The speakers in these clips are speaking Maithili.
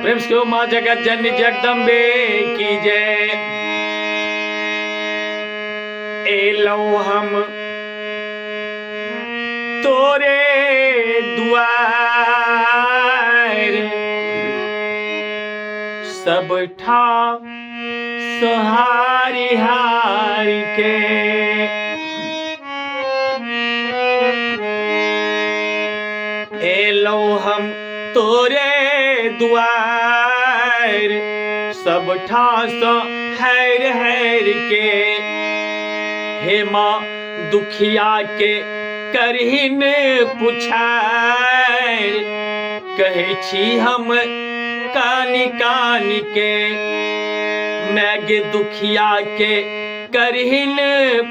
प्रेम से कहो माँ जगत जननी जगदम्बे की जय। एलौं हम तोरे दुआर, सब ठाम सहारी हारी के। एलौं हम तोरे दुआर, सब ठाँ हैर हैर के। हे माँ दुखिया के करहिन पुछार, कहै छी हम कानि कानि के। मैं गे दुखिया के करहिन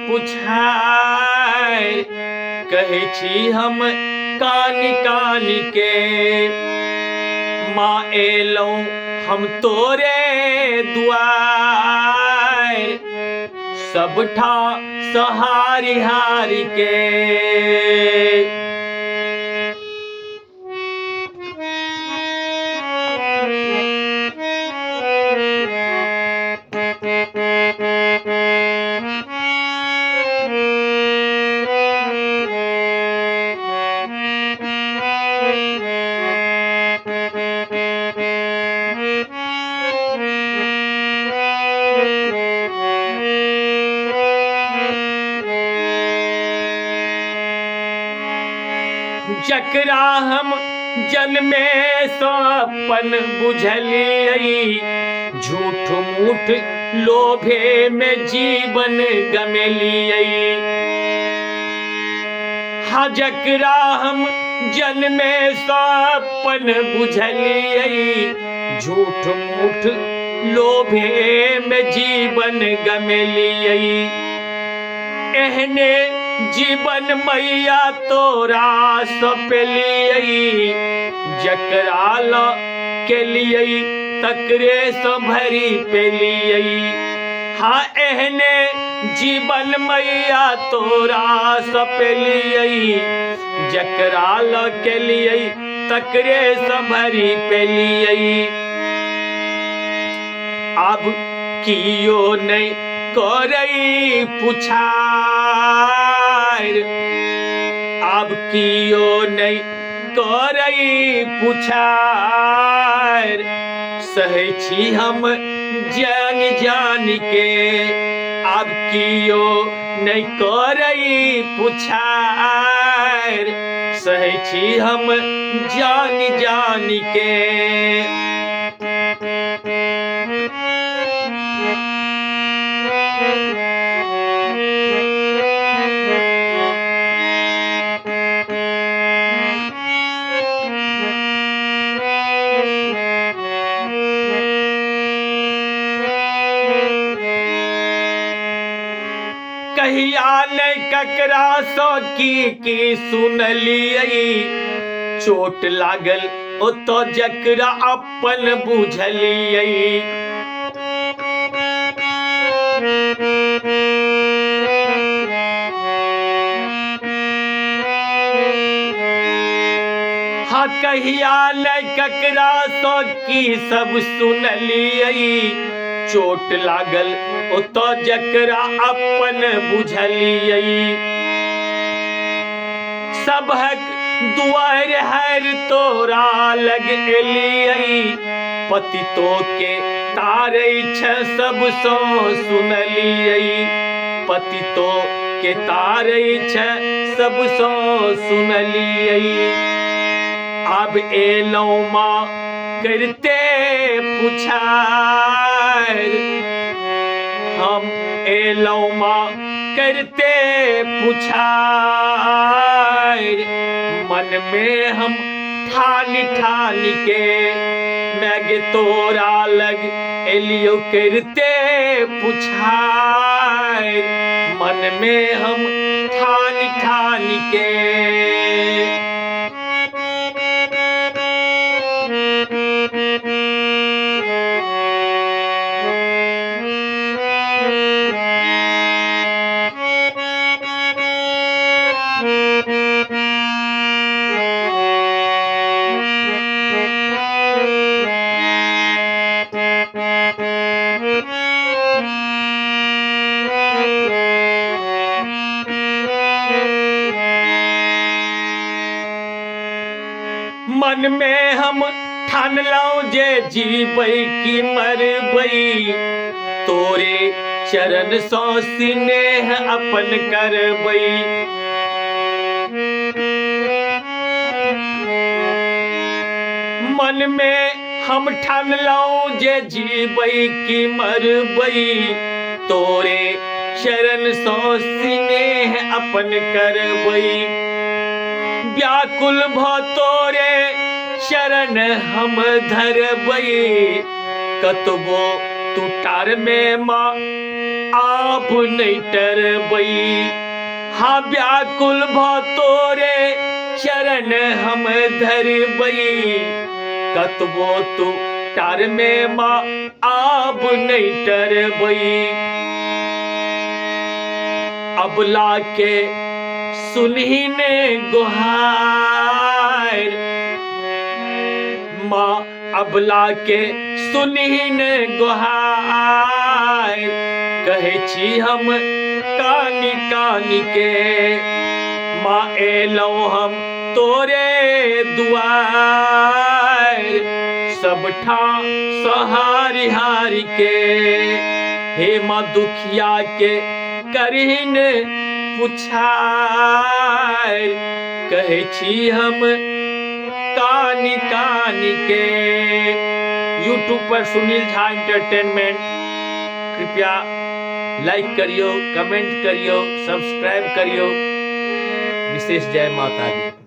पुछार, कहै छी हम कानि कानि के। माँ एलौं हम तोरे दुआर, सब ठाँ सहारी हारी के। जकरा हम जन्मे सँ अपन बुझलियै, झूठ मूठ लोभे में जीवन गमेलियै। हाँ जकरा हम जन्मे सँ अपन बुझलियै, झूठ मूठ लोभे में जीवन गमेलियै। एहने जीवन मैया तोरा सपेलियै, जकरा ल केलियै तकरे सँ भरि पेलियै। हाँ एहने जीवन मैया तोरा सपेलियै, जकरा ल केलियै तकरे सँ भरि पेलियै। आब कियो नहि करै पुछार, आब कियो नहि करै पुछार, सहै छी हम जान जान के। आब कियो नहि करै पुछार, सहै छी हम जान जान के। कहिया नहि ककरा सँ की की सुनलियै, चोट लागल ओतऽ जकरा अपन बुझलियै। हाँ कहिया नहि ककरा सँ की सब सुनलियै, चोट लागल ओतऽ जकरा अपन बुझलियै। सबहक दुआर हर तोरा लग एलियै, पतितो के तारै छ सबसँ सुनलियै। पतितो के तारै छ सबसँ सुनलियै। आब एलौं माँ करिते पुछार, हम एलौं माँ करिते पुछार, मन में हम ठानि ठानि के। मैं गे तोरा लग एलियो करिते पुछार, मन में हम ठानि ठानि के। मनमे हम ठानलहुँ जे जीबै कि मरबै, तोरे चरणसँ स्नेह अपन करबै। मनमे हम ठानलहुँ जे जीबै कि मरबै, तोरे चरणसँ स्नेह अपन करबै। व्याकुल भऽ तोरे चरण हम धरबै, कतबो तू टारमे माँ आब नहि टरबै। हाँ व्याकुल भऽ तोरे चरण हम धरबै, कतबो तू टारमे माँ आब नहि टरबै। अबला के सुनही ने गोहार माँ, अबला के सुनही ने गोहार, कहै छी हम कानि कानि के, माँ एलहुँ हम तोरे दुआर, सबठाँ सहारि हारि के, हे माँ दुखिया के करहिन पुछार, कहै छी हम कानि कानि के। यूट्यूब पर सुनील झा एंटरटेनमेंट, कृपया लाइक करियो, कमेंट करियो, सब्सक्राइब करियो। विशेष जय माता दी।